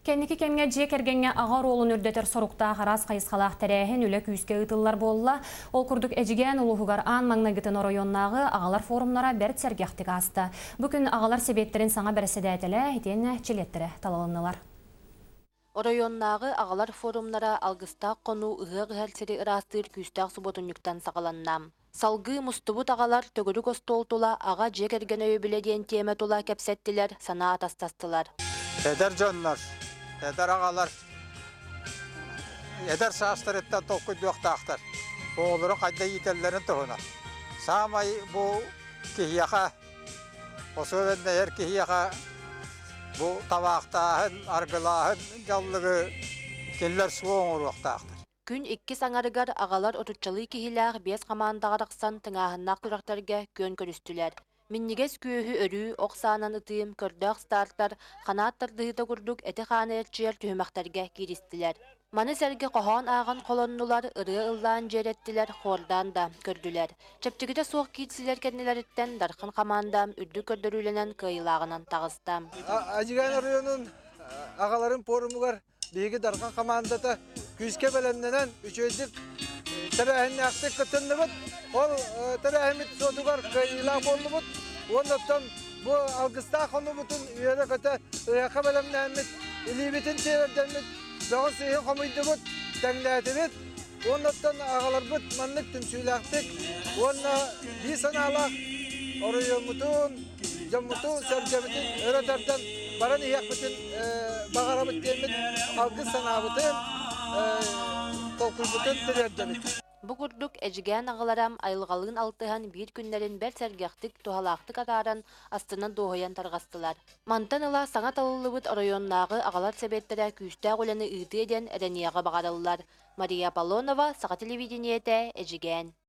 Кэнники кэмҥэ дьиэ кэргэҥҥэ аҕа оруолун үрдэтэр соруктаах араас хайысхалаах тэрээһин үлэ күүскэ ыытыллар буолла. Ол курдук Эдьигээн улууһугар аан маҥнайгытын оройуоннааҕы аҕалар форумнара бэрт сэргэхтик ааста. Бу күн аҕалар сэбиэттэрин саҥа бэрэссэдээтэлэ итиэннэ чилиэттэрэ талылыннылар. Оройуоннааҕы аҕалар форумнара алгыстаах хонуу ыһыах ыһар сири ыраастыыр күүстээх субуотунньуктан саҕаланна. Салгыы мустубут аҕалар төгүрүк остуол тула Аҕа дьиэ кэргэн өйөбүлэ диэн тиэмэ тула кэпсэттилэр, санаа атастастылар. Эдэр дьоннор, эдэр аҕалар эдэр саастарыттан толкуйдуохтаахтар. Оҕолору хайда иитэллэрин туһунан. Саамай бу киһиэхэ, особенно эр киһиэхэ бу табаахтааһын, аргылааһын дьаллыгы кинилэр суох оҥоруохтаахтар. Күн иккис аҥарыгар аҕалар отуччалыы киһилээх биэс хамаандаҕа тахсан тыҥааһыннаах күрэхтэргэ күөн көрүстүлэр. Минньигэс күөһү өрүү, ох саанан ытыым, көрдөөх стартар, ханаат тардыһыыта курдук эти-хааны эрчийэр түһүмэхтэргэ кииристилэр. Маны сэргэ хоһоон ааҕан холоннулар, ырыа ыллаан дьиэрэттилэр, хуордаан да көрдүлэр. Чэпчэкитэ суох киирсилэр кэннилэриттэн Дархан хамаанда үрдүк көрдөрүүлэнэн кыайыылааҕынан таҕыста. Адьыгаан оройуонун аҕаларын пуорумугар Биһиги Дархан хамаандата күүскэ бэлэмнэнэн, үчүгэйдик тэрээһиннээхтик кытынныбыт. Ол тэрээһиммит суотугар кыайыылаах буоллубут. Уонна оттон бу алгыстаах хонуубутун үөрэ-көтө ыһыахха бэлэмнээммит, илиибитин тиэрдэммит, бөҕүн-сыыһын хомуйдубут, тэҥнээтибит. Уонна оттон аҕаларбыт маннык түмсүүлээхтик уонна биир санаалаах оройуоммутун, дьоммутун, сэргэбитин өрө тардан баран иһиэхпитин баҕарабыт диэммит алгыс санаабытын, толкуйбутун тириэрдэбит. Бу курдук Эдьигээн аҕалара айылҕалыын алтыһан биир күннэрин бэрт сэргэхтик, туһалаахтык атааран, астынан-дуоһуйан тарҕастылар. Мантан ыла саҥа талыллыбыт оройуоннааҕы аҕалар сэбиэттэрэ күүстээх үлэни ыытыа диэн эрэниэҕи баҕараллар. Мария Аполлонова, Саха телевидениетэ, Эдьигээн.